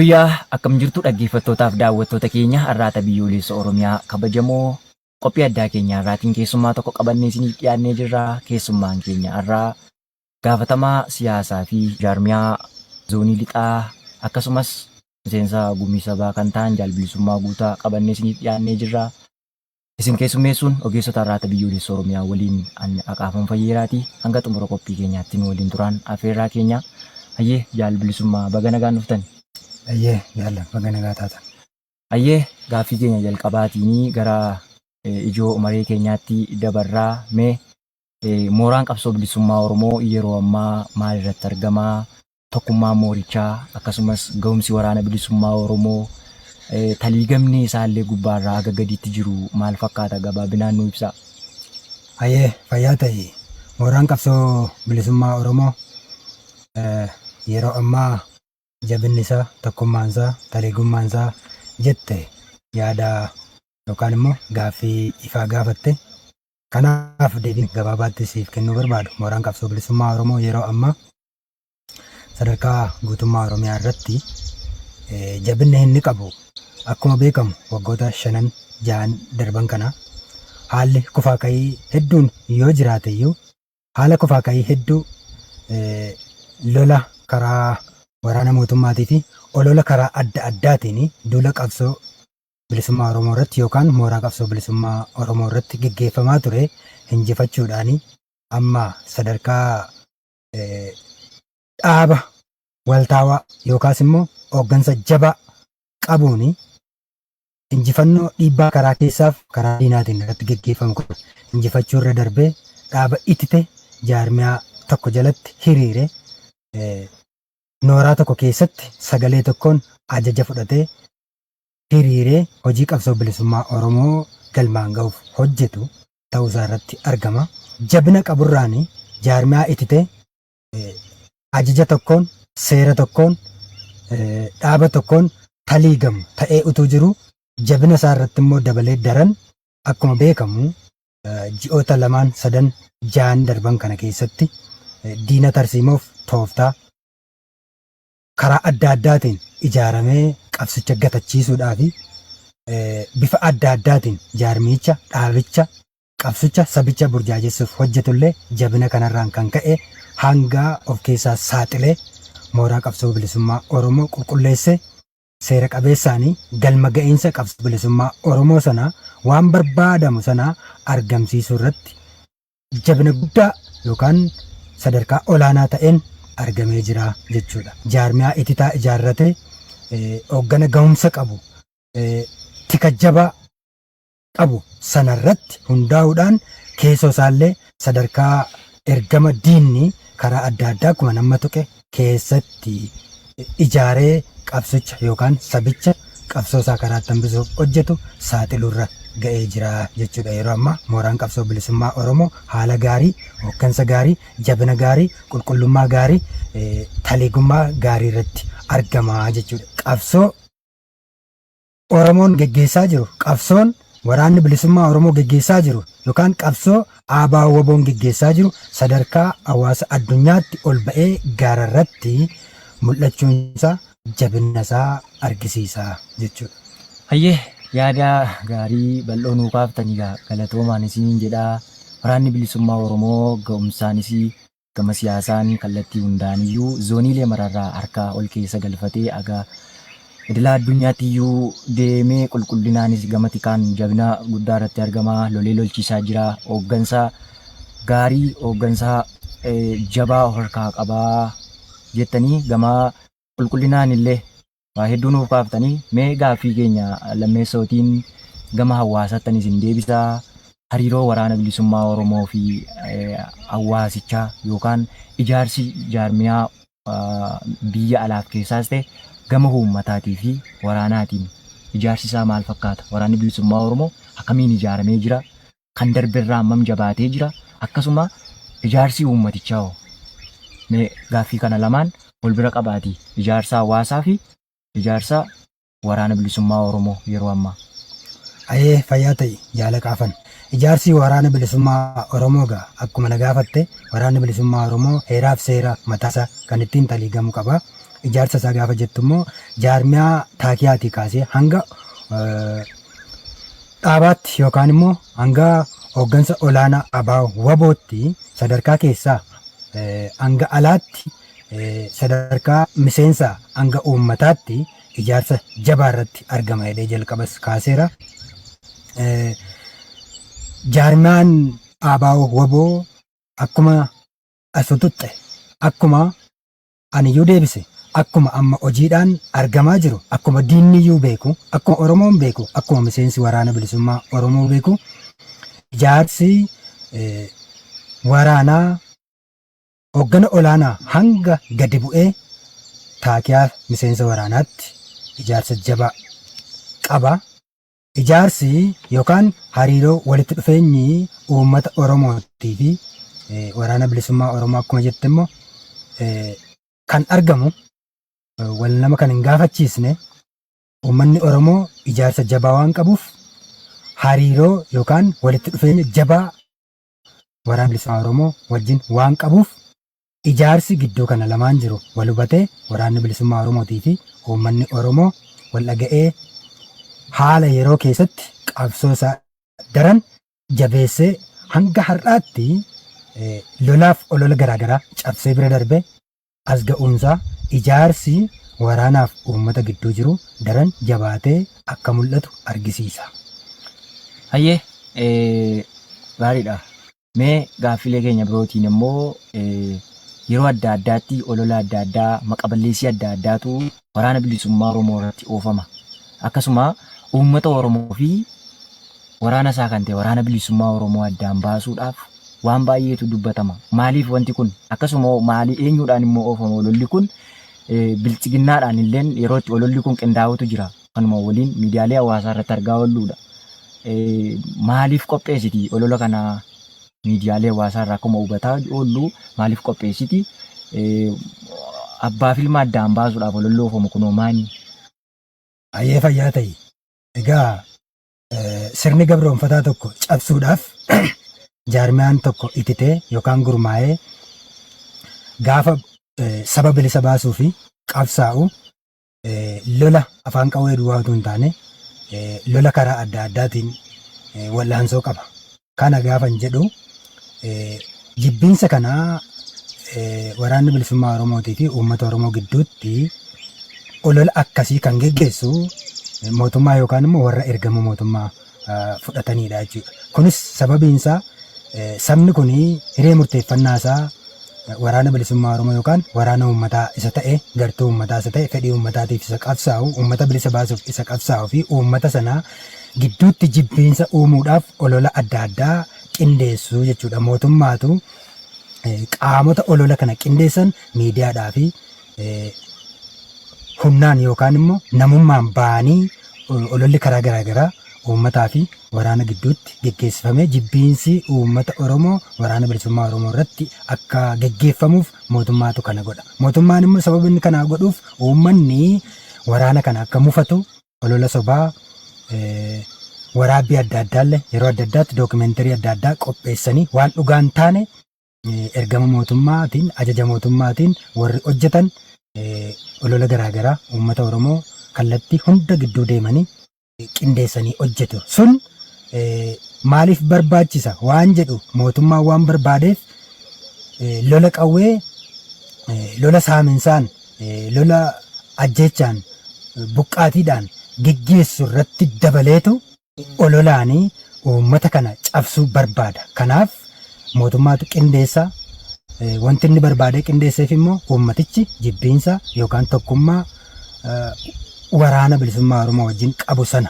Yooyyaa akkam jirtu dhaggeeffattootaaf daawwattoota keenya Arraata Biyyoolessa Oromiyaa kabajamoo qophii addaa keenya har'aatiin keessummaa tokko qabannee isiniif dhiyaannee jirra. Keessummaan keenya har'aa gaafatamaa siyaasaa fi jaarmiyaa zoonii lixaa akkasumas miseensa gumii sabaa kan ta'an Jaal Bilisummaa Guutaa qabannee isiniif dhiyaannee jirra. Isin keessummeessuun ogeessota Arraata Biyyoolessa Oromiyaa waliin an Aqaafan Fayyeeraati. Hanga xumura qophii keenyaatti nu waliin turaan afeerraa keenya. Hayyee Jaal Bilisummaa baga nagaan dhuftan. Hayyee jaal baga nagaa taatan. Hayyee gaaffii keenya jalqabaatiinii gara ijoo maree keenyaatti dabarraa mee mooraan qabsoo bilisummaa Oromoo yeroo ammaa maal irratti argamaa? Tokkummaan moorichaa akkasumas gahumsi waraana bilisummaa Oromoo taliigamni isaallee gubbaarraa haga gadiitti jiru maal fakkaata gabaabinaan nu ibsaa. Hayyee fayyaa ta'i. Mooraan qabsoo bilisummaa Oromoo yeroo ammaa jabinni isaa, tokkummaan isaa, taliigummaan isaa jette yaada yookaan immoo gaaffii ifaa gaafatte. Kanaaf deebiin gabaabaatti siif kennuu barbaadu mooraan qabsoo bilisummaa Oromoo yeroo ammaa sadarkaa guutummaa Oromiyaa irratti jabinni inni qabu akkuma beekamu waggoota shanan ja'an darban kana haalli kufaa ka'ii hedduun yoo jiraate iyyuu haala kufaa ka'ii hedduu lola karaa waraana mootummaatii fi olola karaa adda addaatiin duula qabsoo bilisummaa Oromoo irratti yookaan mooraa qabsoo bilisummaa Oromoo irratti geggeeffamaa ture injifachuudhaan amma sadarkaa dhaaba waltaawaa yookaas immoo hooggansa jabaa qabuun injifannoo dhiibbaa karaa keessaaf karaa diinaatiin irratti geggeeffamu kun injifachuu irra darbee dhaaba itite jaarmiyaa tokko jalatti hiriire nooraa tokko keessatti sagalee tokkoon ajaja fudhatee hiriiree hojii qabsoo bilisummaa Oromoo galmaan ga'uuf hojjetu ta'uusaa irratti argama. Jabina qaburraan jaarmiyaa itite ajaja tokkoon, seera tokkoon, dhaaba tokkoon taliigamu ta'ee utuu jiru jabina isaa irratti immoo dabalee daran akkuma beekamu ji'oota lamaan sadan ja'an darban kana keessatti diina tarsiimoof tooftaa karaa adda addaatiin ijaaramee qabsicha gatachiisuudhaa fi bifa adda addaatiin jaarmiyicha, dhaabicha, qabsicha sabicha burjaajessuuf hojjetullee jabina kanarraan kan ka'e hanga of keessaa saaxilee mooraa qabsoo bilisummaa Oromoo qulqulleessee seera qabeessaanii galma ga'iinsa qabsoo bilisummaa Oromoo sana waan barbaadamu sana argamsiisuu irratti jabina guddaa yookaan sadarkaa olaanaa ta'een argamee jira jechuudha. Jaarmiyaa ititaa ijaarratee hooggana gahumsa qabu tika jabaa qabu sanarratti hundaa'uudhaan keessoo isaallee sadarkaa ergama diinni karaa adda addaa akkuma nama tuqe keessatti ijaaree qabsicha yookaan sabicha qabsoo isaa karaatti hambisuuf hojjetu saaxiluurra ga'ee jira jechuudha. Yeroo ammaa mooraan qabsoo bilisummaa Oromoo haala gaarii, hooggansa gaarii, jabina gaarii, qulqullummaa gaarii, taliigummaa gaarii irratti argama jechuudha. Qabsoo Oromoon geggeessaa jiru, qabsoon waraanni bilisummaa Oromoo geggeessaa jiru yookaan qabsoo ABO WBOn geggeessaa jiru sadarkaa hawaasa addunyaatti ol ba'ee gaararratti mul'achuun isaa jabina isaa argisiisa jechuudha. Hayyee yaada gaarii bal'oo nuu kaaftanii galatoomaan isiniin jedhaa. Waraanni bilisummaa Oromoo ga'umsaanis gama siyaasaan kallattii hundaaniyyuu zooniilee mararraa harka ol keessa galfatee aga idila addunyaatti iyyuu deemee qulqullinaanis gama tikaan jabina guddaa irratti argama. Lolee lolchiisaa jira. Hooggansa gaarii, hooggansa jabaa of harkaa qabaa jettanii gama qulqullinaan illee waa hedduu nuuf kaaftanii mee gaaffii keenya lammeessootiin gama hawaasaattan isin deebisaa. Hariiroo waraana bilisummaa Oromoo fi hawaasichaa yookaan ijaarsi jaarmiyaa biyya alaaf keessaas ta'e gama uummataatii fi waraanaatiin ijaarsi isaa maal fakkaata? Waraanni bilisummaa Oromoo akkamiin ijaaramee jira? Kan darberraa hammam jabaatee jira? Akkasuma ijaarsi uummatichaa hoo? Mee gaaffii kana lamaan wal bira qabaatii ijaarsa hawaasaa fi ijaarsa waraana bilisummaa Oromoo yeroo ammaa. Ayee fayyaa ta'i jaala qaafan. Ijaarsi waraana bilisummaa Oromoo gaa akkuma na gaafatte waraanni bilisummaa Oromoo heeraaf seera mataasaa kan ittiin taliigamu qaba. Ijaarsa isaa gaafa jettu immoo jaarmiyaa taakiyaatii kaasee hanga dhaabaatti yookaan immoo hanga hooggansa olaanaa ABO WBOtti sadarkaa keessaa hanga alaatti, sadarkaa miseensa hanga uummataatti ijaarsa jabaa irratti argama jedhee jalqabas kaaseera. Jaarmiyaan ABO WBO akkuma as tuxxe, akkuma aniyyuu deebise, akkuma amma hojiidhaan argamaa jiru, akkuma diinniyyuu beeku, akkuma Oromoon beeku, akkuma miseensi Waraana Bilisummaa Oromoo beeku, ijaarsi waraanaa hooggana olaanaa hanga gadi bu'ee taakiyaa miseensa waraanaatti ijaarsa jabaa qaba. Ijaarsi yookaan hariiroo walitti dhufeenyi uummata Oromootii fi Waraana Bilisummaa Oromoo akkuma jette immoo kan argamu wal nama kan hin gaafachiisne, uummanni Oromoo ijaarsa jabaa waan qabuuf hariiroo yookaan walitti dhufeenya jabaa Waraana Bilisummaa Oromoo wajjin waan qabuuf, ijaarsi gidduu kana lamaan jiru wal hubatee, Waraanni Bilisummaa Oromootii fi uummanni Oromoo wal dhaga'ee haala yeroo keessatti qabsoo isaa daran jabeessee hanga har'aatti lolaaf olola garaagaraa cabsee bira darbee as ga'uunsaa ijaarsi waraanaaf uummata gidduu jiru daran jabaatee akka mul'atu argisiisa. Hayyee, gaariidha. Mee gaaffilee keenya birootiin immoo, yeroo adda addaatti olola adda addaa, maqaballeessii adda addaatu Waraana Bilisummaa Oromoo irratti oofama. Akkasuma uummata Oromoo fi waraana isaa kan ta'e Waraana Bilisummaa Oromoo addaan baasuudhaaf waan baay'eetu dubbatama. Maaliif wanti kun, akkasuma maalii, eenyuudhaan immoo oofama ololli kun? Biltsiginnaadhaan illeen yeroo itti ololli kun qindaa'utu jira. Kanuma waliin miidiyaalee hawaasaa irratti argaa oolluudha. Maaliif qopheessiti olola kana? Miidiyaalee hawaasaa irraa akkuma hubataa oollu, maaliif qopheessiti? Abbaa fi ilma addaan baasuudhaaf ololli oofamu kunoo maali? Baay'ee fayyaa ta'i. Egaa sirni gabroonfataa tokko cabsuudhaaf jaarmiyaan tokko ititee yookaan gurmaa'ee gaafa saba bilisa baasuu fi qabsaa'u lola afaan qawwee duwwaa utuu hin taane lola karaa adda addaatiin wal'aansoo qaba. Kana gaafan jedhu, jibbiinsa kana Waraanni Bilisummaa Oromootii fi uummata Oromoo gidduutti olola akkasii kan geggeessu mootummaa yookaan immoo warra ergama mootummaa fudhatanidha jechuudha. Kunis sababiin isaa sabni kun hiree murteeffannaa isaa Waraana Bilisummaa Oromoo yookaan waraana uummataa isa ta'e, gartuu uummataa isa ta'e, fedhii uummataatiif isa qabsaa'u, uummata bilisa baasuuf isa qabsaa'u fi uummata sana gidduutti jibbiinsa uumuudhaaf olola adda addaa qindeessu jechuudha. Mootummaatu qaamota olola kana qindeessan miidiyaadhaa fi humnaan yookaan immoo namummaan ba'anii ololli karaa garaagaraa uummataa fi waraana gidduutti geggeessifamee jibbiinsi uummata Oromoo Waraana Bilisummaa Oromoo irratti akka geggeeffamuuf mootummaatu kana godha. Mootummaan immoo sababa inni kana godhuuf uummanni waraana kana akka mufatu olola sobaa, waraabbii adda addaallee yeroo adda addaatti dookimeentarii adda addaa qopheessanii waan dhugaan taane ergama mootummaatiin, ajaja mootummaatiin warri hojjetan olola garaagaraa uummata Oromoo kallattii hunda gidduu deemanii qindeessanii hojjetu. Sun maaliif barbaachisa waan jedhu, mootummaan waan barbaadeef lola qawwee, lola saaminsaan, lola ajjeechaan, buqqaatiidhaan geggeessu irratti dabaleetu ololaanii uummata kana cabsuu barbaada. Kanaaf mootummaatu qindeessa. Wanti inni barbaadee qindeesseef immoo uummatichi jibbiinsa yookaan tokkummaa Waraana Bilisummaa Oromoo wajjin qabu sana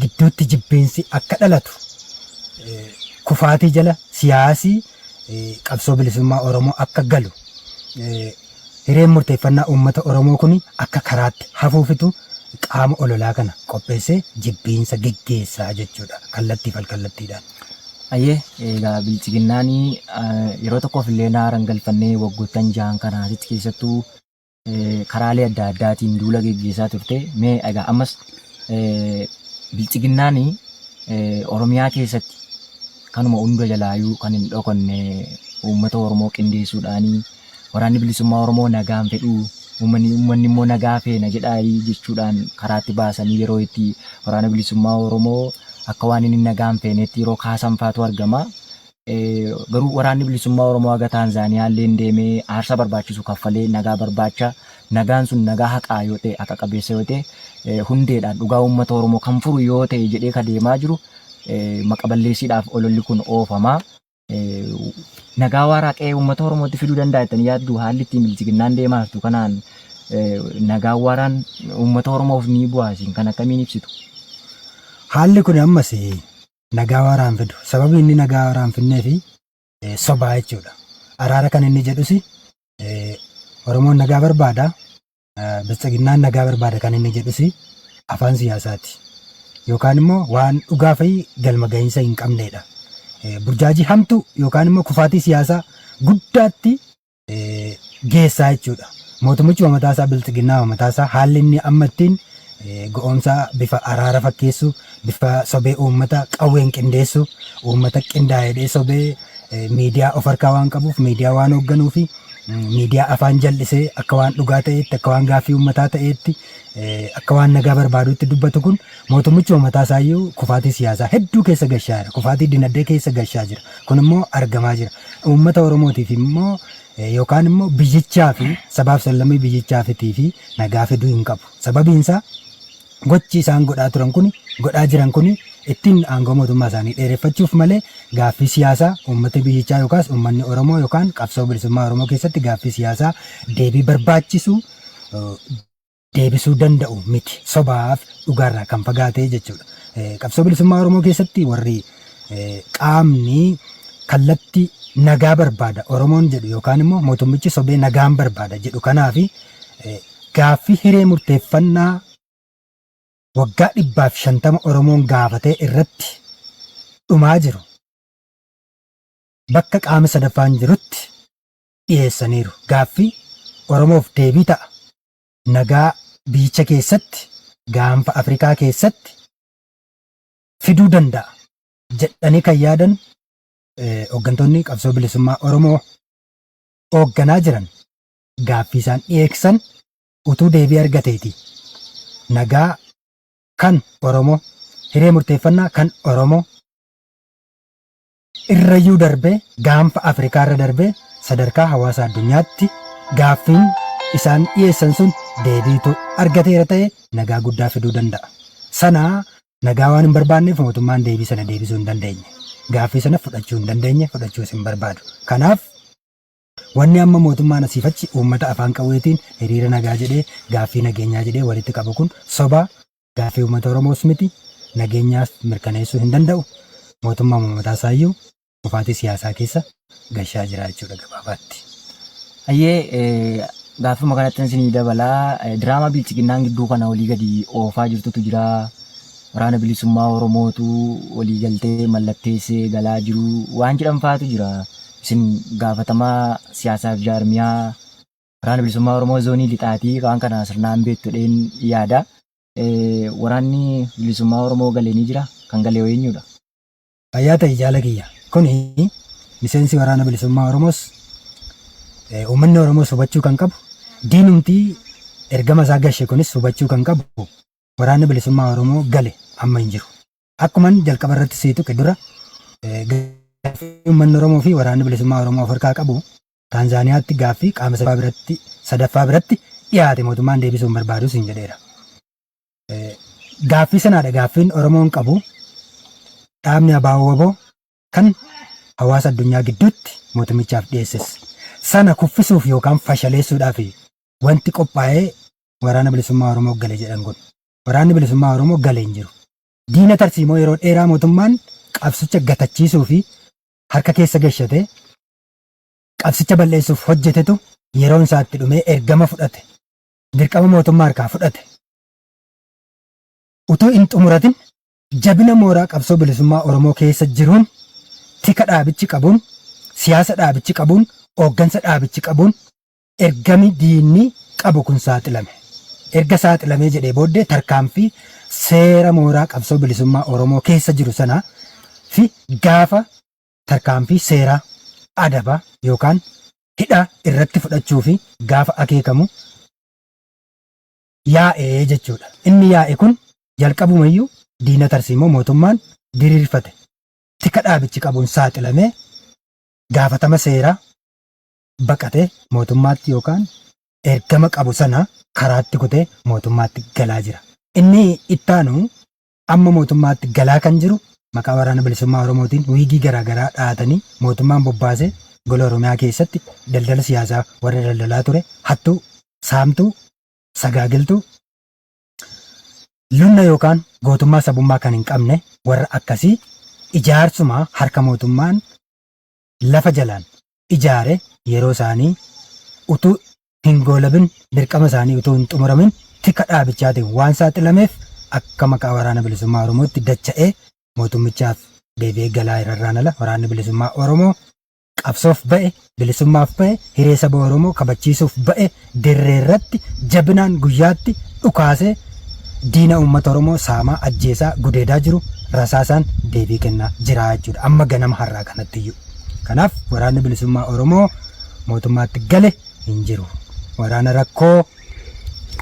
gidduutti jibbiinsi akka dhalatu, kufaatii jala siyaasii qabsoo bilisummaa Oromoo akka galu, hireen murteeffannaa uummata Oromoo kun akka karaatti hafuufitu qaama ololaa kana qopheessee jibbiinsa geggeessaa jechuudha kallattiif alkallattiidhaan. Hayyee, egaa biltsiginnaan yeroo tokkoof illee naaran galfannee waggoottan 6n kana asitti keessattuu karaalee adda addaatiin duula geggeessaa turte. Mee egaa ammas biltsiginnaan Oromiyaa keessatti kanuma hunda jalaayyuu kan hin dhokanne uummata Oromoo qindeessuudhaanii waraanni bilisummaa Oromoo nagaan fedhuu Uummanni immoo nagaa feena jedhaa jechuudhaan karaatti baasanii yeroo itti waraana bilisummaa Oromoo akka waan inni nagaa hin feenetti yeroo kaasan faatu argama. Garuu waraanni bilisummaa Oromoo haga Taanzaaniyaa illee deemee aarsaa barbaachisu kaffalee nagaa barbaacha nagaan sun nagaa haqaa yoo ta'e haqa qabeessa yoo ta'e hundeedhaan dhugaa uummata Oromoo kan furu yoo ta'e jedhee ka deemaa jiru maqaballeessiidhaaf ololli kun oofama. Nagaa waaraa qe'ee uummata Oromootti fiduu danda'a jettanii yaaddu haalli ittiin bilchiginnaan deemaa jirtu kanaan nagaa waaraan uummata Oromoof ni bu'aa isin kan akkamiin ibsitu? Haalli kun ammas nagaa waaraa hin fidu. Sababni inni nagaa waaraa hin fidnee fi sobaa jechuudha. Araara kan inni jedhus Oromoon nagaa barbaada, biltsiginnaan nagaa barbaada kan inni jedhus afaan siyaasaati. Yookaan immoo waan dhugaa fi galma gahiinsa hin qabnedha. Burjaajii hamtuu yookaan immoo kufaatii siyaasaa guddaatti geessaa jechuudha. Mootummichi mataa isaa biltsiginnaa mataa isaa haalli inni amma ittiin go'oomsaa bifa araara fakkeessu, bifa sobee uummata qawween qindeessu, uummata qindaa'ee sobee miidiyaa of harkaa waan qabuuf, miidiyaa waan hoogganuu fi miidiyaa afaan jal'isee akka waan dhugaa ta'eetti, akka waan gaaffii uummataa ta'eetti, akka waan nagaa barbaaduutti dubbatu kun mootummichi mataa isaayyuu kufaatii siyaasaa hedduu keessa gashaa jira. Kufaatii dinagdee keessa gashaa jira. Kun immoo argamaa jira. Uummata Oromootiif immoo yookaan immoo biyyichaa fi sabaaf sablammii biyyichaa fi nagaa fiduu hin qabu. Sababiin isaa gochi isaan godhaa turan kuni godhaa jiran kuni ittiin aangoo mootummaa isaanii dheereffachuuf malee gaaffii siyaasaa uummata biyyichaa yookaas uummanni Oromoo yookaan qabsoo bilisummaa Oromoo keessatti gaaffii siyaasaa deebii barbaachisu deebisuu danda'u miti. Sobaaf dhugaarraa kan fagaate jechuudha. Qabsoo bilisummaa Oromoo keessatti warri qaamni kallattii nagaa barbaada Oromoon jedhu yookaan immoo mootummichi sobee nagaan barbaada jedhu kanaafi gaaffii hiree murteeffannaa waggaa 150 Oromoon gaafatee irratti dhumaa jiru bakka qaama sadaffaan jirutti dhiyeessaniiru. Gaaffii Oromoof deebii ta'a. Nagaa biyyicha keessatti gaanfa Afrikaa keessatti fiduu danda'a jedhanii kan yaadan hooggantoonni qabsoo bilisummaa Oromoo hoogganaa jiran gaaffii isaan dhiyeessan utuu deebii argateeti. Nagaa kan Oromoo, hiree murteeffannaa kan Oromoo irrayyuu darbee gaanfa Afrikaa irra darbee sadarkaa hawaasa addunyaatti gaaffiin isaan dhiyeessan sun deebiitu argateera ta'e nagaa guddaa fiduu danda'a. Sana nagaa waan hin barbaanneef mootummaan deebii sana deebisuu hin dandeenye. Gaaffii sana fudhachuu hin dandeenye, fudhachuus hin barbaadu. Kanaaf wanni amma mootummaan asiif achi uummata afaan qawweetiin hiriira nagaa jedhee gaaffii nageenyaa jedhee walitti qabu kun soba, gaaffii uummata Oromoos miti, nageenyaas mirkaneessuu hin danda'u. Mootummaa mataa isaayyuu kufaatii siyaasaa keessa gashaa jira jechuudha gabaabaatti. Hayyee, gaaffuma kanatti isinii dabalaa diraamaa bilchiginnaan gidduu kana olii gadi oofaa jirtutu jira. Waraana bilisummaa Oromootu walii galtee mallatteessee galaa jiru waan jedhan faatu jira. Isin gaafatamaa siyaasaaf jaarmiyaa waraana bilisummaa Oromoo zoonii lixaatii waan kana sirnaan beektu jedheen yaada. Waraanni bilisummaa Oromoo galee ni jira. Kan galee eenyudha? Fayyaa ta'e jaala kiyya. Kuni miseensi waraana bilisummaa Oromoos uummanni Oromoos hubachuu kan qabu, diinumtii ergama isaa gashe kunis hubachuu kan qabu, waraanni bilisummaa Oromoo gale amma hin jiru. Akkuman jalqaba irratti sii tuqe dura gaaffii uummanni Oromoo fi waraanni bilisummaa Oromoo of harkaa qabu Taanzaaniyaatti gaaffii qaama sadaffaa biratti dhiyaate mootummaan deebisuu hin barbaadu siin jedheera. Gaaffii sanaadha gaaffiin Oromoon qabu dhaabni ABO WBO kan hawaasa addunyaa gidduutti mootummichaaf dhiyeesses. Sana kuffisuuf yookaan fashaleessuudhaaf wanti qophaa'ee waraana bilisummaa Oromoo gale jedhan kun. Waraanni bilisummaa Oromoo gale hin jiru. Diina tarsiimoo yeroo dheeraa mootummaan qabsicha gatachiisuu fi harka keessa gashatee qabsicha balleessuuf hojjetetu yeroon isaatti dhumee ergama fudhate. Dirqama mootummaa harkaa fudhate. Utuu hin xumuratin jabina mooraa qabsoo bilisummaa Oromoo keessa jiruun, tika dhaabichi qabuun, siyaasa dhaabichi qabuun, hooggansa dhaabichi qabuun ergami diinni qabu kun saaxilame. Erga saaxilamee jedhee booddee tarkaanfii seera mooraa qabsoo bilisummaa Oromoo keessa jiru sanaa fi gaafa tarkaanfii seeraa adaba yookaan hidhaa irratti fudhachuu fi gaafa akeekamu. yaa'ee jechuudha. Inni yaa'e kun jalqabumayyuu diina tarsiimoo mootummaan diriirfate tika dhaabichi qabuun saaxilamee gaafatama seeraa baqatee mootummaatti yookaan ergama qabu sana karaatti kutee mootummaatti galaa jira. Inni ittaanu amma mootummaatti galaa kan jiru maqaa Waraana Bilisummaa Oromootiin wiigii garaagaraa dhahatanii mootummaan bobbaasee gola Oromiyaa keessatti daldala siyaasaa warra daldalaa ture hattuu, saamtuu, sagaagiltuu, lunna yookaan gootummaa sabummaa kan hin qabne warra akkasii ijaarsuma harka mootummaan lafa jalaan ijaare yeroo isaanii utuu hin goolabin dirqama isaanii utuu hin xumuramin tika dhaabichaatiin waan saaxilameef akka maqaa Waraana Bilisummaa Oromootti dacha'ee mootummichaaf deebi'ee galaa irrarraan ala Waraanni Bilisummaa Oromoo qabsoof ba'e, bilisummaaf ba'e, hiree saba Oromoo kabachiisuuf ba'e dirreerratti jabinaan guyyaatti dhukaasee diina uummata Oromoo saamaa, ajjeesaa, gudeedaa jiru rasaasaan deebii kennaa jira jechuudha. Amma ganama har'aa kanatti iyyuu. Kanaaf Waraanni Bilisummaa Oromoo mootummaatti gale hin jiru. Waraana rakkoo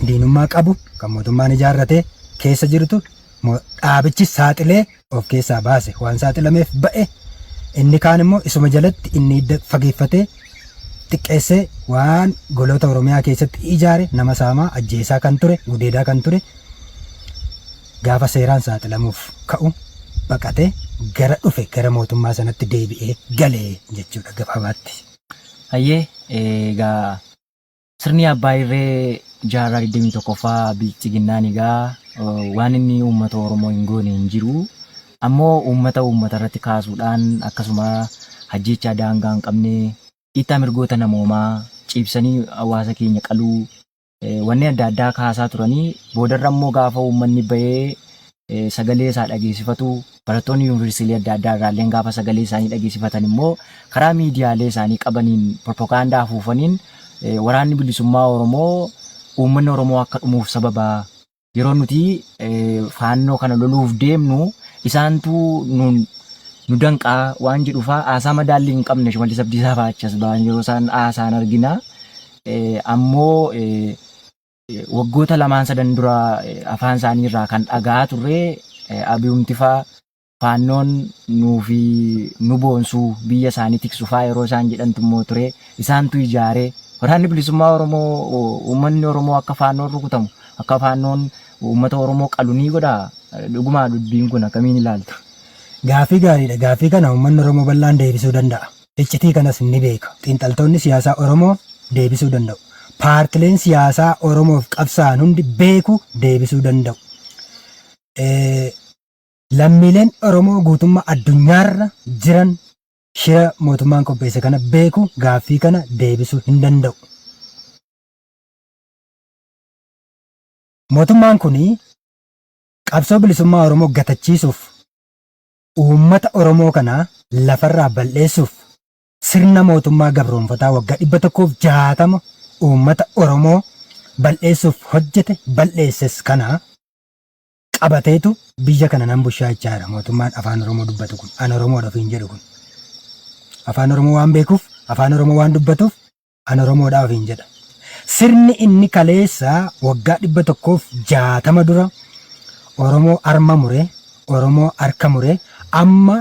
diinummaa qabu kan mootummaan ijaarratee keessa jirutu dhaabichi saaxilee of keessaa baase waan saaxilameef ba'e inni kaan immoo isuma jalatti inni hidda fageeffatee xiqqeessee waan goloota Oromiyaa keessatti ijaare nama saamaa ajjeesaa kan ture gudeedaa kan ture gaafa seeraan saaxilamuuf ka'u baqatee gara dhufe gara mootummaa sanatti deebi'ee galee jechuudha gabaabaatti. Hayyee egaa sirni abbaa irree jaarraa 21ffaa bilxiginnaan egaa waan inni uummata Oromoo hin goone hin jiru. Ammoo uummata uummata irratti kaasuudhaan akkasuma ajjeechaa daangaa hin qabne dhiittaa mirgoota namoomaa ciibsanii hawaasa keenya qaluu wanneen adda addaa kaasaa turanii boodarra immoo gaafa uummanni bahee sagalee isaa dhageessifatu barattoonni yuunivarsiitii adda addaa irraalleen gaafa sagalee isaanii dhageessifatan immoo karaa miidiyaalee isaanii qabaniin propagaandaa afuufaniin waraanni bilisummaa Oromoo uummanni Oromoo akka dhumuuf sababa yeroo nuti faannoo kana loluuf deemnu isaantu nu danqaa waan jedhu faa haasaa madaallii hin qabne Shimallis Abdiisaa fa'aa achas ba'an yeroo isaan haasaan argina. Ammoo waggoota lamaan sadan dura afaan isaanii irraa kan dhaga'aa turre Abiyumti faa faannoon nuufi nu boonsuu biyya isaanii tiksu faa yeroo isaan jedhantu immoo ture isaantu ijaare waraanni bilisummaa Oromoo uummanni Oromoo akka faannoon rukutamu akka faannoon uummata Oromoo qalu ni godha dhugumaa dubbiin kun akkamiin ilaaltu? Gaaffii gaariidha. Gaaffii kana uummanni Oromoo bal'aan deebisuu danda'a. Iccitii kanas ni beeka. Xiinxaltoonni siyaasaa Oromoo deebisuu danda'u. Paartileen siyaasaa Oromoof qabsaa'an hundi beeku deebisuu danda'u. Lammiileen Oromoo guutummaa addunyaarra jiran shira mootummaan qopheesse kana beeku gaaffii kana deebisuu hin danda'u. Mootummaan kun qabsoo bilisummaa Oromoo gatachiisuuf uummata Oromoo kana lafarraa bal'eessuuf sirna mootummaa gabroomfataa waggaa 160 uummata Oromoo bal'eessuuf hojjete bal'eesses kana qabateetu biyya kana nan bushaa jechaa jira mootummaan afaan Oromoo dubbatu kun an Oromoodha ofiin jedhu kun afaan Oromoo waan beekuuf afaan Oromoo waan dubbatuuf an Oromoodha ofiin jedha. Sirni inni kaleessa waggaa 160 dura Oromoo arma mure Oromoo harka mure amma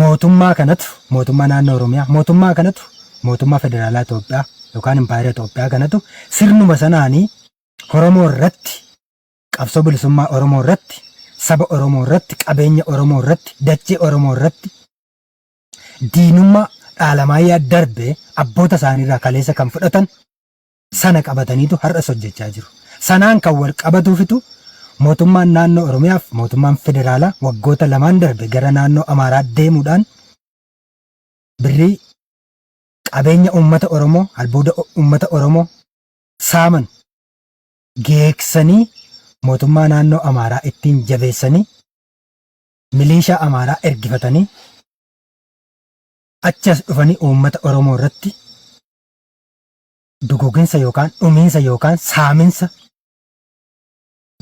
mootummaa kanatu mootummaa naannoo Oromiyaa mootummaa kanatu mootummaa federaalaa Itoophiyaa yookaan impaayera Itoophiyaa kanatu sirnuma sanaanii Oromoo irratti qabsoo bilisummaa Oromoo irratti saba Oromoo irratti qabeenya Oromoo irratti dachee Oromoo irratti diinummaa dhaalamaayyaa darbe abboota isaaniirraa kaleessa kan fudhatan sana qabataniitu har'as hojjechaa jiru. Sanaan kan wal qabatuufitu mootummaan naannoo Oromiyaaf mootummaan federaalaa waggoota lamaan darbe gara naannoo Amaaraa deemuudhaan birrii qabeenya uummata Oromoo albuuda uummata Oromoo saaman geeksanii mootummaa naannoo Amaaraa ittiin jabeessanii miliishaa Amaaraa ergifatanii achi as dhufanii uummata Oromoo irratti duguginsa yookaan dhumiinsa yookaan saaminsa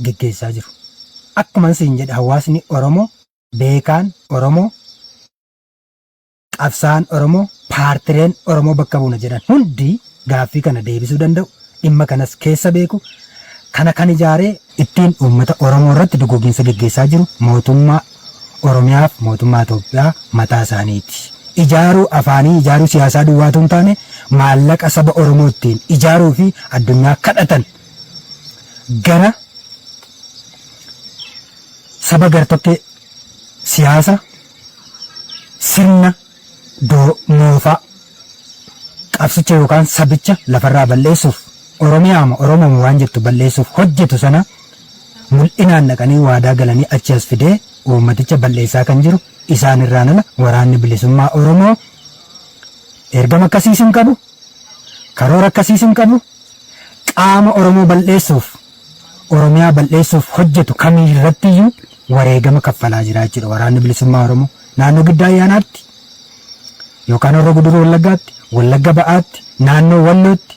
geggeessaa jiru. Akkuma siin jedhe hawaasni Oromoo beekaan Oromoo qabsaa'aan Oromoo paartileen Oromoo bakka buuna jedhan hundi gaaffii kana deebisuu danda'u dhimma kanas keessa beeku Kana kan ijaaree ittiin uummata Oromoo irratti duguuginsa geggeessaa jiru mootummaa Oromiyaaf mootummaa Itoophiyaa mataa isaaniiti. Ijaaruu afaanii, ijaaruu siyaasaa duwwaa utuu hin taane maallaqa saba Oromoo ittiin ijaaruu fi addunyaa kadhatan gara saba gartokkee siyaasa sirna moofaa qabsicha yookaan sabicha lafarraa balleessuuf Oromiyaama Oromooma waan jettu balleessuuf hojjetu sana mul'inaan dhaqanii waadaa galanii achi as fidee uummaticha balleessaa kan jiru isaan irraan ala waraanni bilisummaa Oromoo ergama akkasiis hin qabu, karoora akkasiis hin qabu, qaama Oromoo balleessuuf Oromiyaa balleessuuf hojjetu kamii irrattiyyuu wareegama kaffalaa jira jechuudha waraanni bilisummaa Oromoo. Naannoo Giddaa Ayyaanaatti yookaan Horroo Guduruu Wallaggaatti, Wallagga Ba'aatti, naannoo Wallootti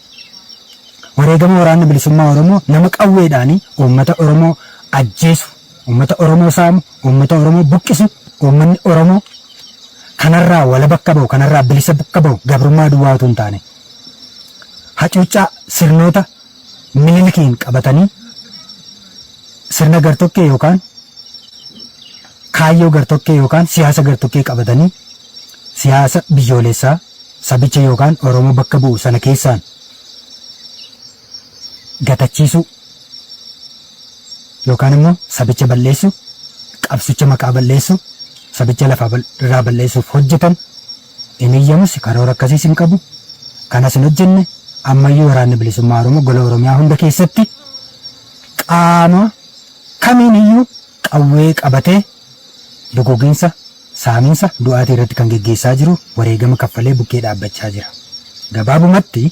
wareegama waraanni bilisummaa Oromoo nama qawweedhaanii uummata Oromoo ajjeesu, uummata Oromoo saamu, uummata Oromoo buqqisu, uummanni Oromoo kanarraa walaba akka ba'u, kanarraa bilisa akka ba'u gabrummaa duwwaa utuu hin taane hacuuccaa sirnoota Minilikiin qabatanii sirna gartokkee yookaan kaayyoo gartokkee yookaan siyaasa gartokkee qabatanii siyaasa biyyoolessaa sabicha yookaan Oromoo bakka bu'u sana keessaan gatachiisuu yookaan immoo sabicha balleessuu, qabsicha maqaa balleessuu, sabicha lafa irraa balleessuuf hojjetan hin eeyyamus, karoora akkasiis hin qabu. Kanas hin hojjenne. Ammayyuu waraanni bilisummaa Oromoo gola Oromiyaa hunda keessatti qaama kamiin iyyuu qawwee qabatee duguuginsa, saaminsa, du'aatii irratti kan geggeessaa jiru wareegama kaffalee bukkee dhaabbachaa jira. Gabaabumatti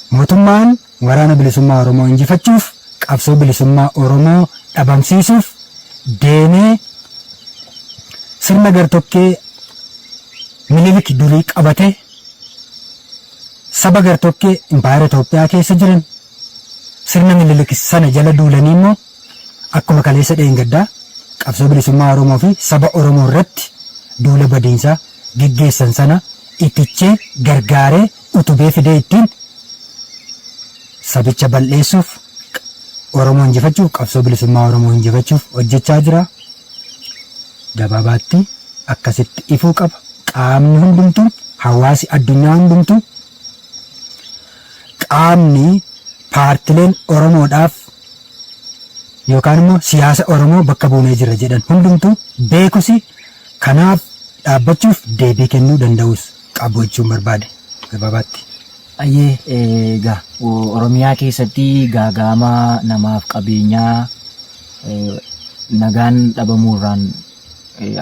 mootummaan waraana bilisummaa Oromoo injifachuuf, qabsoo bilisummaa Oromoo dhabamsiisuuf deemee sirna gartokkee Minilik durii qabatee saba gartokkee impaayera Itoophiyaa keessa jiran sirna Minilik sana jala duulanii immoo akkuma kaleessa dheengaddaa qabsoo bilisummaa Oromoo fi saba Oromoo irratti duula badiinsaa geggeessan sana itichee gargaaree utubee fidee ittiin sabicha bal'eessuuf, Oromoo injifachuuf, qabsoo bilisummaa Oromoo injifachuuf hojjechaa jira. Gabaabaatti akkasitti ifuu qaba. Qaamni hundumtuu, hawaasi addunyaa hundumtuu, qaamni paartileen Oromoodhaaf yookaan immoo siyaasa Oromoo bakka buunee jirra jedhan hundumtuu beekusi kanaaf dhaabbachuuf deebii kennuu danda'us qabu jechuun barbaade gabaabaatti. Ayyee, egaa Oromiyaa keessatti gaaga'ama namaaf qabeenyaa nagaan dhabamuurraan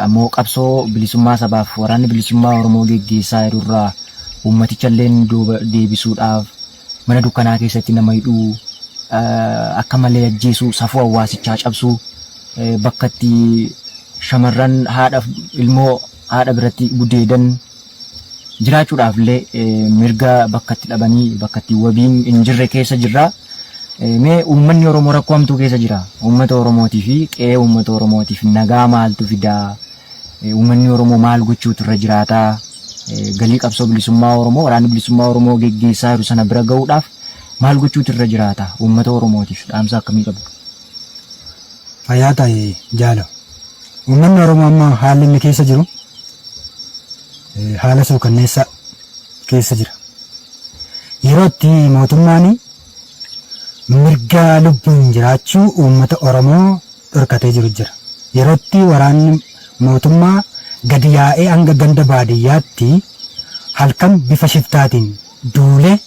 ammoo qabsoo bilisummaa sabaaf waraanni bilisummaa Oromoo geggeessaa jirurraa uummaticha illeen duuba deebisuudhaaf mana dukkanaa keessatti nama hidhuu, akka malee ajjeesuu, safuu hawaasichaa cabsuu, bakka itti shamarran haadha ilmoo haadha biratti gudeedan jiraachuudhaaf illee mirga bakka itti dhabanii bakka itti wabiin hin jirre keessa jirra. Mee uummanni Oromoo rakkoo hamtuu keessa jira. Uummata Oromootii fi qe'ee uummata Oromootiif nagaa maaltu fidaa? Uummanni Oromoo maal gochuutu irra jiraataa? Galii qabsoo bilisummaa Oromoo waraanni bilisummaa Oromoo geggeessaa jiru sana bira ga'uudhaaf maal gochuutu irra jiraata? Uummata Oromootiif dhaamsa akkamii qabdu? Fayyaa ta'i jaalo. Uummanni Oromoo amma haalli inni keessa jiru haala suukanneessaa keessa jira. Yeroo itti mootummaan mirga lubbuun jiraachuu uummata Oromoo dhorkatee jiru jira. Yeroo itti waraanni mootummaa gadi yaa'ee hanga ganda baadiyyaatti halkan bifa shiftaatiin duulee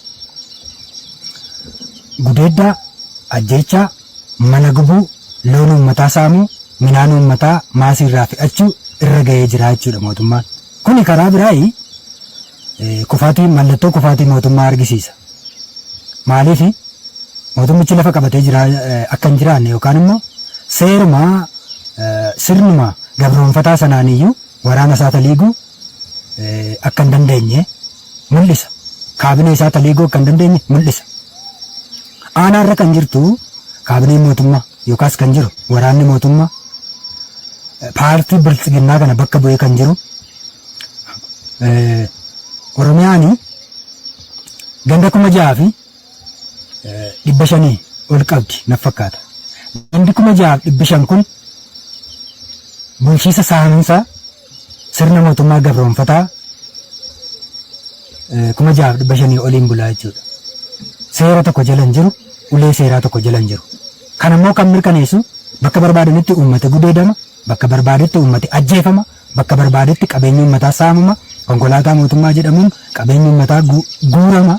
gudeeddaa, ajjeechaa, mana gubuu, loon uummataa saamuu, midhaan uummataa maasii irraa fe'achuu irra ga'ee jira jechuudha mootummaan. Kuni karaa biraayi kufaatii, mallattoo kufaatii mootummaa argisiisa. Maaliif mootummichi lafa qabatee jira akka hin jiraanne yookaan immoo seeruma sirnuma gabroonfataa sanaan iyyuu waraana isaa taliiguu akka hin dandeenye mul'isa. Kaabinee isaa taliiguu akka hin dandeenye mul'isa. Aanaarra kan jirtu kaabineen mootummaa yookaas kan jiru waraanni mootummaa paartii biltsiginnaa kana bakka bu'ee kan jiru Oromiyaan ganda 6500 ol qabdi naf fakkaata. Gandi 6,500 kun bulchiisa saaminsaa sirna mootummaa gabroonfataa 6,500 oliin bulaa jechuudha. Seera tokko jala hin jiru, ulee seeraa tokko jala hin jiru. Kan immoo kan mirkaneessu bakka barbaadanitti uummata gudeedama, bakka barbaadetti uummati ajjeefama, bakka barbaadetti qabeenyi uummataa saamama, konkolaataa mootummaa jedhamuun qabeenyi uummataa guurama.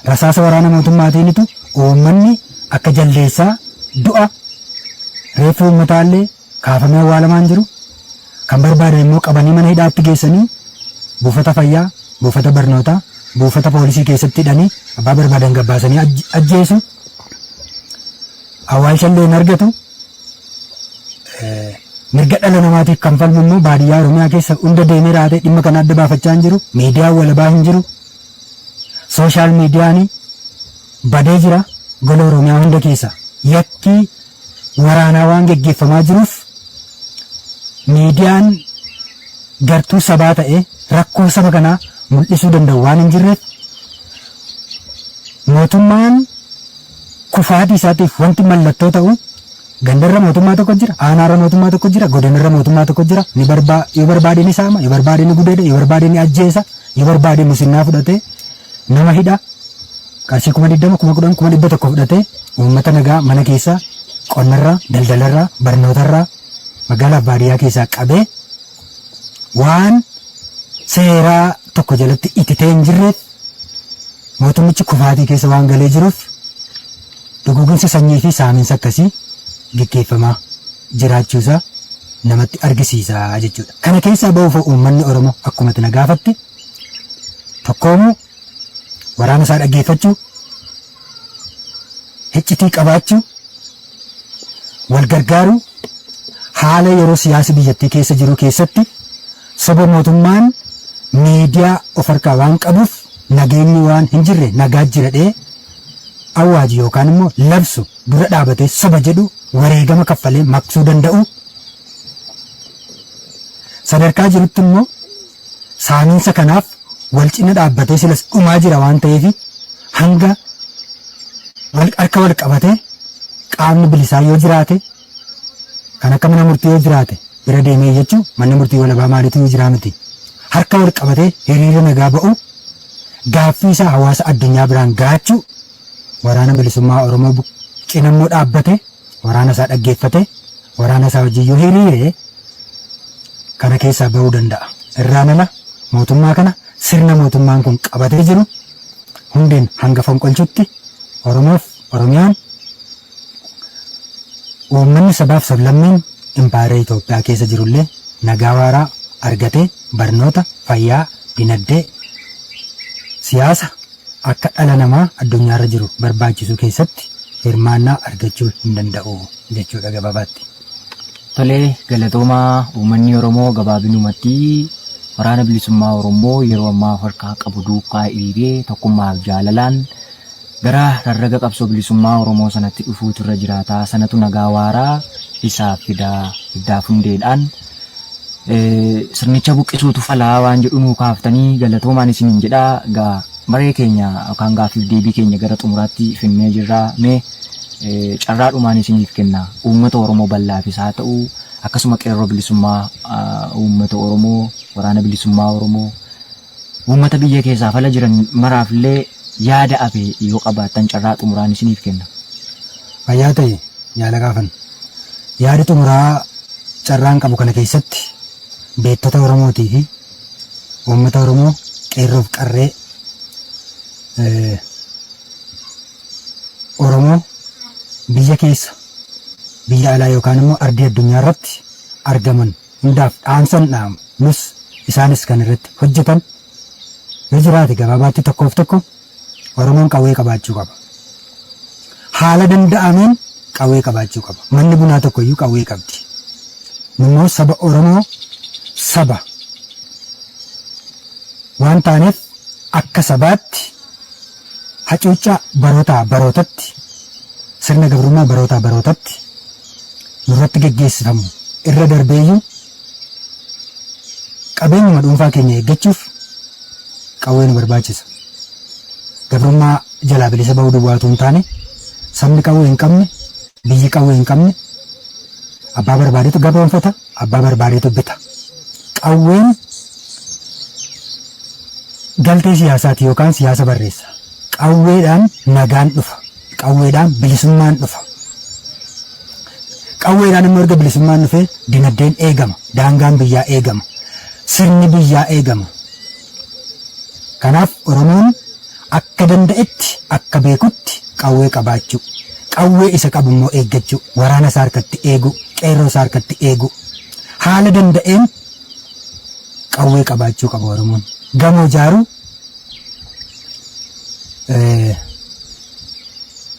Rasaasa waraana mootummaatiinitu uummanni akka jaldeessaa du'a. Reeffi uummataallee kaafamee awwaalamaa hin jiru. Kan barbaadan immoo qabanii mana hidhaatti geessanii buufata fayyaa, buufata barnootaa, buufata poolisii keessatti hidhanii abbaa barbaadan gabbaasanii ajjeesu. Awwaalcha illee hin argatu. Mirga dhala namaatiif kan falmu immoo baadiyyaa Oromiyaa keessa hunda deemee raatee dhimma kana adda baafachaa hin jiru. Miidiyaan walabaa hin jiru. Sooshaal miidiyaan badee jira gola Oromiyaa hunda keessa. Yakki waraanaa waan geggeeffamaa jiruuf miidiyaan gartuu sabaa ta'ee rakkoo saba kanaa mul'isuu danda'u waan hin jirreef mootummaan kufaatii isaatiif wanti mallattoo ta'u gandarra mootummaa tokko jira, aanaarra mootummaa tokko jira, godinarra mootummaa tokko jira. Ni barbaa yoo barbaade ni saama, yoo barbaade ni gudeeda, yoo barbaade ni ajjeesa, yoo barbaade musinnaa fudhatee nama hidha. Qarshii 20,000, 10,000, 100,000 fudhatee uummata nagaa mana keessaa, qonnarraa, daldalarraa, barnootarraa, magaalaaf baadiyyaa keessaa qabee waan seeraa tokko jalatti ititee hin jirreef mootummichi kufaatii keessa waan galee jiruuf duguuginsa sanyii fi saaminsa akkasii geggeeffamaa jiraachuusaa namatti argisiisa jechuudha. Kana keessaa ba'uuf uummanni Oromoo akkuma ati na gaafatte tokkoomuu, waraana isaa dhaggeeffachuu, hiccitii qabaachuu, wal gargaaruu, haala yeroo siyaasi biyyattii keessa jiru keessatti soba mootummaan miidiyaa of harkaa waan qabuuf nageenyi waan hin jirre nagaa jira dhee awwaaju yookaan immoo labsu dura dhaabatee soba jedhu wareegama kaffalee maqsuu danda'u. Sadarkaa jirutti immoo saamiinsa kanaaf wal cina dhaabbatee silas dhumaa jira waan ta'eef hanga wal harka wal qabatee qaamni bilisaa yoo jiraate kan akka mana murtii yoo jiraate bira deemee jechuu manni murtii walabaa maaliitu yoo jiraa miti. Harka wal qabatee hiriira nagaa ba'u gaaffii isaa hawaasa addunyaa biraan gahachuu waraana bilisummaa Oromoo cina immoo dhaabbate waraana isaa dhaggeeffate waraana isaa wajjin yoo hiriire kana keessaa ba'uu danda'a. Irraan ala mootummaa kana sirna mootummaan kun qabatee jiru hundeen hanga fonqolchutti Oromoof Oromiyaan uummanni sabaaf sablammiin impaayera Itoophiyaa keessa jirullee nagaa waaraa argatee barnoota, fayyaa, dinagdee, siyaasa akka dhala namaa addunyaarra jiru barbaachisu keessatti hirmaannaa argachuu hin danda'u jechuudha gabaabaatti. Tolee, galatoomaa. Uummanni Oromoo gabaabinumatti waraana bilisummaa Oromoo yeroo ammaa of harkaa qabu duukaa hiriiree tokkummaaf jaalalaan gara rarraga qabsoo bilisummaa Oromoo sanatti dhufuutu irra jiraata. Sanatu nagaa waaraa isaaf fidaa hiddaaf hundeedhaan sirnicha buqqisuutu falaa waan jedhu nuu kaaftanii galatoomaan isiniin jedha. Egaa maree keenya yookaan gaaffiif deebii keenya gara xumuraatti finnee jirra. Mee carraadhumaan isiniif kenna. Uummata Oromoo bal'aafis haa ta'u akkasuma qeerroo bilisummaa uummata Oromoo, waraana bilisummaa Oromoo, uummata biyya keessaaf ala jiran maraaf illee yaada afe yoo qabaattan carraa xumuraan isiniif kenna. Fayyaa ta'e yaala gaafan. Yaadi xumuraa carraan qabu kana keessatti beektota Oromootii fi uummata Oromoo qeerroof qarree Oromoo biyya keessa biyya alaa yookaan immoo ardii addunyaa irratti argaman hundaaf dhaamsan dhaamu nus isaanis kan irratti hojjetan yoo jiraate gabaabaatti tokkoof tokko Oromoon qawwee qabaachuu qaba. Haala danda'ameen qawwee qabaachuu qaba. Manni bunaa tokko iyyuu qawwee qabdi. Immoo saba Oromoo saba waan taaneef akka sabaatti hacuuccaa barootaa barootatti sirna gabrummaa barootaa barootatti nurratti geggeessifamu irra darbeeyyuu qabeenyuma dhuunfaa keenya eeggachuuf qawwee nu barbaachisa. Gabrummaa jalaa bilisa ba'uu duwwaa utuu hin taane Sabni qawwee hin qabne, biyyi qawwee hin qabne abbaa barbaadetu gabroonfata, abbaa barbaadetu bita. Qawween galtee siyaasaati yookaan siyaasa barreessa. Qawweedhaan nagaan dhufa. Qawweedhaan bilisummaan dhufa. Qawweedhaan immoo erga bilisummaan dhufee dinagdeen eegama. Daangaan biyyaa eegama. Sirni biyyaa eegama. Kanaaf Oromoon akka danda'etti, akka beekutti qawwee qabaachuu, qawwee isa qabu immoo eeggachuu, waraana isaa harkatti eeguu, qeerroo isaa harkatti eeguu, haala danda'een qawwee qabaachuu qaba Oromoon. Gamoo ijaaruu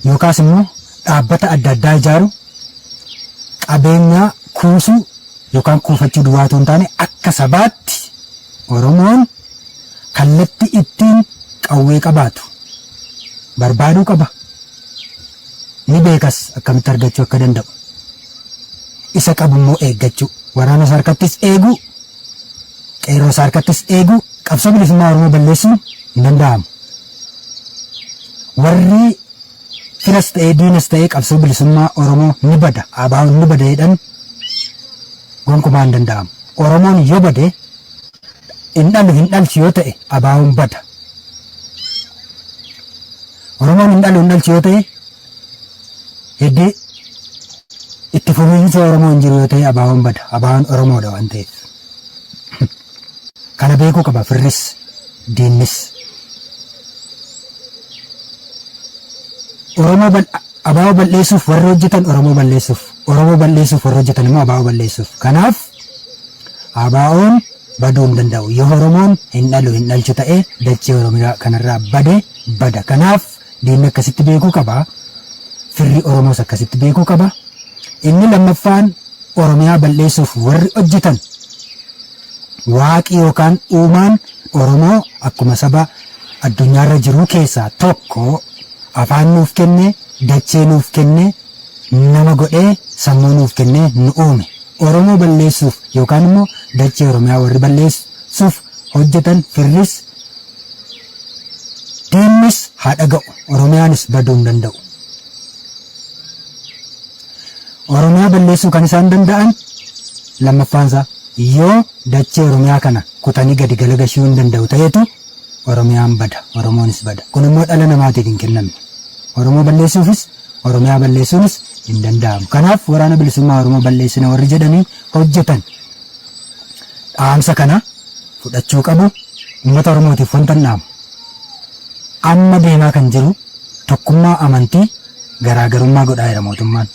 yookaas immoo dhaabbata adda addaa ijaaruu, qabeenyaa kuusuu yookaan kuufachuu duwwaa otoo hin taane akka sabaatti Oromoon kallatti ittiin qawwee qabaatu barbaaduu qaba. Ni beekas akkamitti argachuu akka danda'u. Isa qabu immoo eeggachuu. Waraana isaa harkattis eeguu, qeerroo isaa harkattis eeguu, qabsoo bilisummaa Oromoo balleessuun hin danda'amu. Warri firas ta'ee diinas ta'ee qabsoo bilisummaa Oromoo ni bada, ABOn ni bada jedhan gonkumaa hin danda'amu. Oromoon yoo bade hin dhalu hin dhalchu yoo ta'e ABOn bada. Oromoon hin dhalu hin dhalchu yoo ta'e heddii itti fufiinsa Oromoo hin jiru yoo ta'e ABOn bada. ABOn Oromoodha waan ta'eef. Kana beekuu qaba firris diinnis. Oromoo bal ABO balleessuuf warri hojjetan Oromoo balleessuuf, Oromoo balleessuuf warri hojjetan immoo ABO balleessuuf. Kanaaf ABOn baduu hin danda'u. Yoo Oromoon hin dhalu hin dhalchu ta'e dachee Oromiyaa kanarraa bade bada. Kanaaf diinni akkasitti beekuu qaba. Firri Oromoos akkasitti beekuu qaba. Inni lammaffaan Oromiyaa balleessuuf warri hojjetan Waaqi yookaan uumaan Oromoo akkuma saba addunyaarra jiruu keessaa tokko afaan nuuf kenne, dachee nuuf kenne, nama godhee sammuu nuuf kennee nu uume. Oromoo balleessuuf yookaan immoo dachee Oromiyaa warri balleessuuf hojjetan firris diinnis haa dhaga'u. Oromiyaanis baduu hin danda'u. Oromiyaa balleessuu kan isaan danda'an lammaffaansaa yoo dachee Oromiyaa kana kutanii gadi galagashuu hin danda'u ta'etu Oromiyaan bada, Oromoonis bada. Kun immoo dhala namaatiif hin kennamne. Oromoo balleessuufis Oromiyaa balleessuunis hin danda'amu. Kanaaf waraana bilisummaa Oromoo balleessina warri jedhanii hojjetan dhaamsa kana fudhachuu qabu. Uummata Oromootiif wanta hin dhaamu. Amma deemaa kan jiru tokkummaa amantii garaagarummaa godhaa jira mootummaan.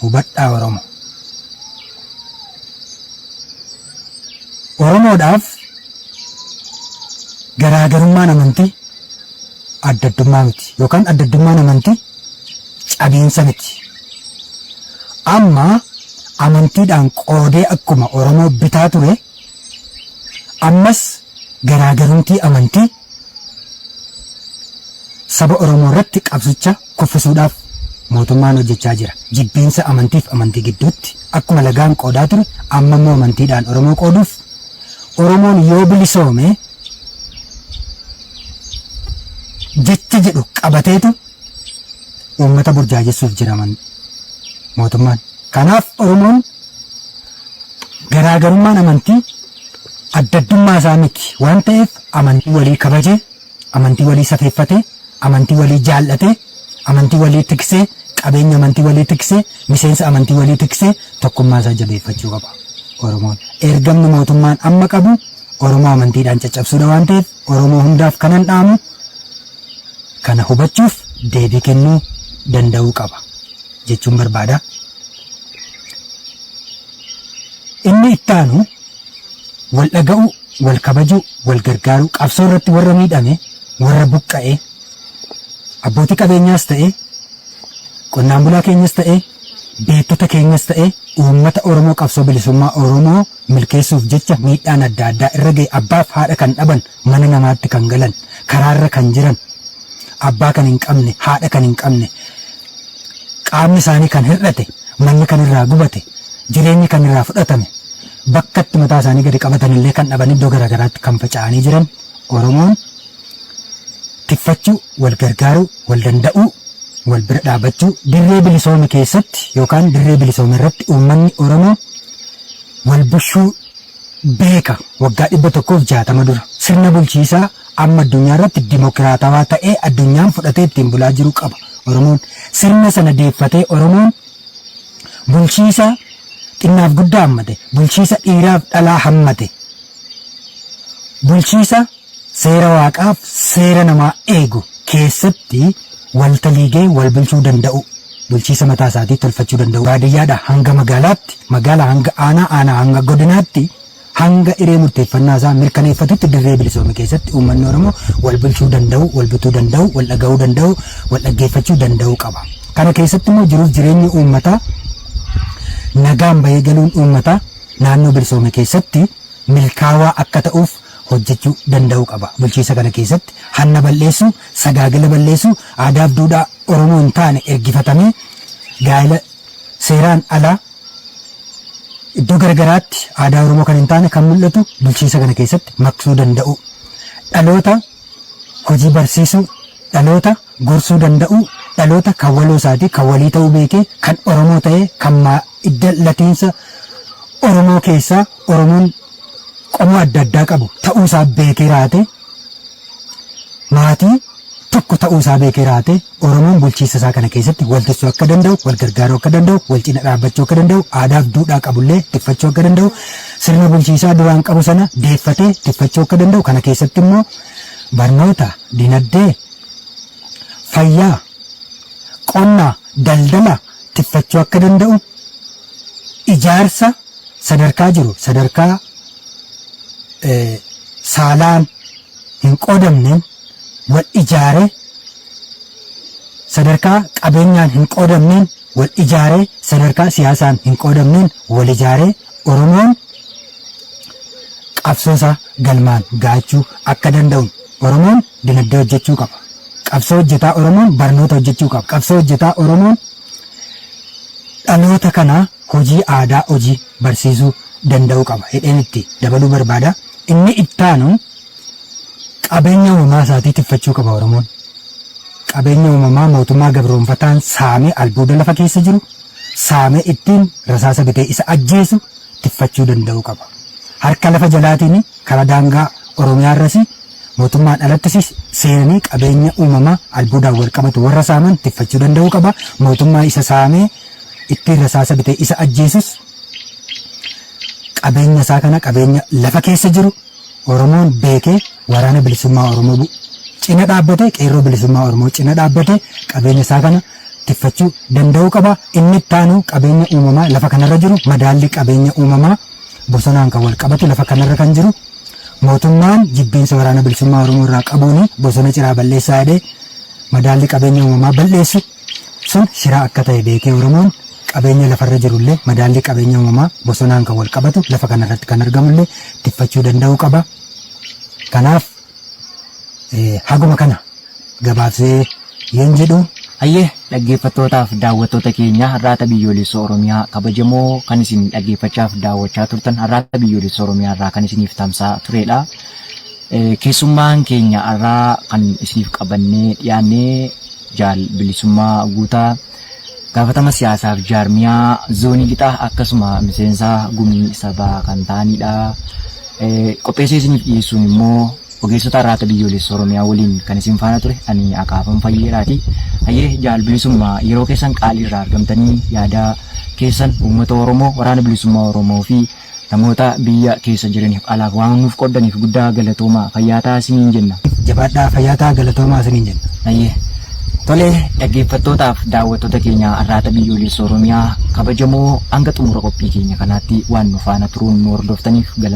Hubadhaa Oromoo. Oromoodhaaf garaagarummaan amantii addaddummaa miti yookaan addaddummaan amantii cabiinsa miti. Amma amantiidhaan qoodee akkuma Oromoo bitaa ture ammas garaagarumtii amantii saba Oromoo irratti qabsicha kuffisuudhaaf mootummaan hojjechaa jira. Jibbiinsa amantiif amantii gidduutti akkuma lagaan qoodaa ture amma immoo amantiidhaan Oromoo qooduuf Oromoon yoo bilisoome jecha jedhu qabateetu uummata burjaajessuuf jira mootummaan. Kanaaf Oromoon garaagarummaan amantii addaddummaa isaa miti waan ta'eef amantii walii kabajee, amantii walii safeeffatee, amantii walii jaallatee, amantii walii tiksee, qabeenya amantii walii tiksee, miseensa amantii walii tiksee tokkummaa isaa jabeeffachuu qaba Oromoon. Ergamni mootummaan amma qabu Oromoo amantiidhaan caccabsuudha waan ta'eef Oromoo hundaaf kanan dhaamu kana hubachuuf deebii kennuu danda'uu qaba jechuun barbaada. Inni ittaanu wal dhaga'uu, wal kabajuu, wal gargaaruu, qabsoo irratti warra miidhame, warra buqqa'e, abbootii qabeenyaas ta'e, qonnaan bulaa keenyas ta'e, beektota keenyas ta'e, uummata Oromoo qabsoo bilisummaa Oromoo milkeessuuf jecha miidhaan adda addaa irra ga'e abbaaf haadha kan dhaban, mana namaatti kan galan, karaarra kan jiran, abbaa kan hin qabne, haadha kan hin qabne, qaamni isaanii kan hir'ate, manni kan irraa gubate, jireenyi kan irraa fudhatame, bakkatti mataa isaanii gadi qabatan illee kan dhaban iddoo garaagaraatti kan faca'anii jiran Oromoon tikfachuu, wal gargaaruu, wal danda'uu, wal bira dhaabachuu dirree bilisoome keessatti yookaan dirree bilisoome irratti uummanni Oromoo wal bushuu beeka. Waggaa 160 dura sirna bulchiisaa amma addunyaa irratti dimokiraatawaa ta'ee addunyaan fudhatee ittiin bulaa jiru qaba. Oromoon sirna sana deeffatee, Oromoon bulchiisa xinnaaf guddaa hammate, bulchiisa dhiiraaf dhalaa hammate, bulchiisa seera waaqaaf seera namaa eegu keessatti waltaliigee wal bulchuu danda'u, bulchiisa mataa isaatii tolfachuu danda'u, baadiyyaadha hanga magaalaatti, magaalaa hanga aanaa, aanaa hanga godinaatti, hanga hiree murteeffannaa isaa mirkaneeffatutti dirree bilisoome keessatti uummanni Oromoo wal bulchuu danda'u, wal bituu danda'u, wal dhaga'uu danda'u, wal dhaggeeffachuu danda'u qaba. Kana keessatti immoo jiruuf jireenyi uummataa, nagaan bahee galuun uummataa naannoo bilisoome keessatti milkaawaa akka ta'uuf hojjechuu danda'uu qaba. Bulchiisa kana keessatti hanna balleessuu, sagaagala balleessuu, aadaaf duudhaa Oromoo hin taane ergifatamee gaa'ela seeraan alaa iddoo garagaraatti aadaa Oromoo kan hin taane kan mul'atu bulchiisa kana keessatti maqsuu danda'u. Dhaloota hojii barsiisuu, dhaloota gorsuu danda'u, dhaloota kan waloo isaatii kan walii ta'uu beekee, kan Oromoo ta'ee, kan idda latiinsa Oromoo keessaa Oromoon qomoo adda addaa qabu ta'uu isaa beekee raate, maatii tokko ta'uu isaa beekee raate, Oromoon bulchiinsa isaa kana keessatti wal tiksuu akka danda'u, wal gargaaruu akka danda'u, wal cina dhaabbachuu akka danda'u, aadaaf duudhaa qabullee tiffachuu akka danda'u, sirna bulchiinsaa duraan qabu sana deeffatee tiffachuu akka danda'u, kana keessatti immoo barnoota, dinagdee, fayyaa, qonna, daldala tiffachuu akka danda'u, ijaarsa sadarkaa jiru sadarkaa saalaan hin qoodamneen wal ijaaree, sadarkaa qabeenyaan hin qoodamneen wal ijaaree, sadarkaa siyaasaan hin qoodamneen wal ijaaree Oromoon qabsoosaa galmaan gahachuu akka danda'u Oromoon dinagdee hojjechuu qaba. Qabsoo hojjetaa Oromoon barnoota hojjechuu qaba. Qabsoo hojjetaa Oromoon dhaloota kanaa hojii aadaa hojii barsiisuu danda'uu qaba. Hidheen itti dabaluu barbaada. Inni ittaanu qabeenya uumamaa isaatii tiffachuu qaba Oromoon. Qabeenya uumamaa mootummaa gabroonfataan saamee, albuuda lafa keessa jiru saamee ittiin rasaasa bitee isa ajjeesu tiffachuu danda'uu qaba. Harka lafa jalaatiin karaa daangaa Oromiyaa irras mootummaan alattis seenanii qabeenya uumamaa albuudaan wal qabatu warra saaman tiffachuu danda'uu qaba. Mootummaa isa saamee ittiin rasaasa bitee isa ajjeesus qabeenya isaa kana, qabeenya lafa keessa jiru, Oromoon beekee waraana bilisummaa Oromoo cina dhaabbate, qeerroo bilisummaa Oromoo cina dhaabbate qabeenya isaa kana tiffachuu danda'uu qaba. Inni ittaanu qabeenya uumamaa lafa kanarra jiru, madaalli qabeenya uumamaa bosonaan kan wal qabatu lafa kanarra kan jiru, mootummaan jibbiinsa waraana bilisummaa Oromoo irraa qabuun bosona ciraa balleessaa jedhee madaalli qabeenya uumamaa balleessu sun shiraa akka ta'e beekee, Oromoon qabeenya lafarra jirullee, madaalli qabeenya uumamaa bosonaan kan wal qabatu lafa kanarratti kan argamullee tiffachuu danda'uu qaba. Kanaaf haguma kana gabaabsee yoon jedhu. Hayyee, dhaggeeffattootaaf daawwattoota keenya Arraata Biyyoolessa Oromiyaa kabajamoo, kan isin dhaggeeffachaaf daawwachaa turtan Arraata Biyyoolessa Oromiyaa irraa kan isiniif tamsa'aa turedha. Keessummaan keenya har'aa kan isiniif qabannee dhiyaannee Jaal Bilisummaa Guutaa, gaafatama siyaasaaf jaarmiyaa zoonii lixaa, akkasuma miseensa gumii sabaa kan ta'anidha. Qopheessee isiniif dhiyeessuun immoo ogeessota Arraata Biyyoolessa Oromiyaa waliin kan isin faana ture ani Akaafan Fayyeeraati. Hayyee Jaal Bilisummaa, yeroo keessan qaalii irraa argamtanii yaada keessan uummata Oromoo, waraana bilisummaa Oromoo fi namoota biyya keessa jiraniif alaaf waan nuuf qooddaniif guddaa galatoomaa, fayyaa ta'aa isiniin jenna. Jabaadhaa, fayyaa ta'aa, galatoomaa isiniin jenna. Hayyee. Tole, dhaggeeffattootaaf daawwattoota keenya Arraata Biyyoolessa Oromiyaa kabajamoo, hanga xumura qophii keenya kanaatti waan nu faana turuun nu hordoftaniif galatooma.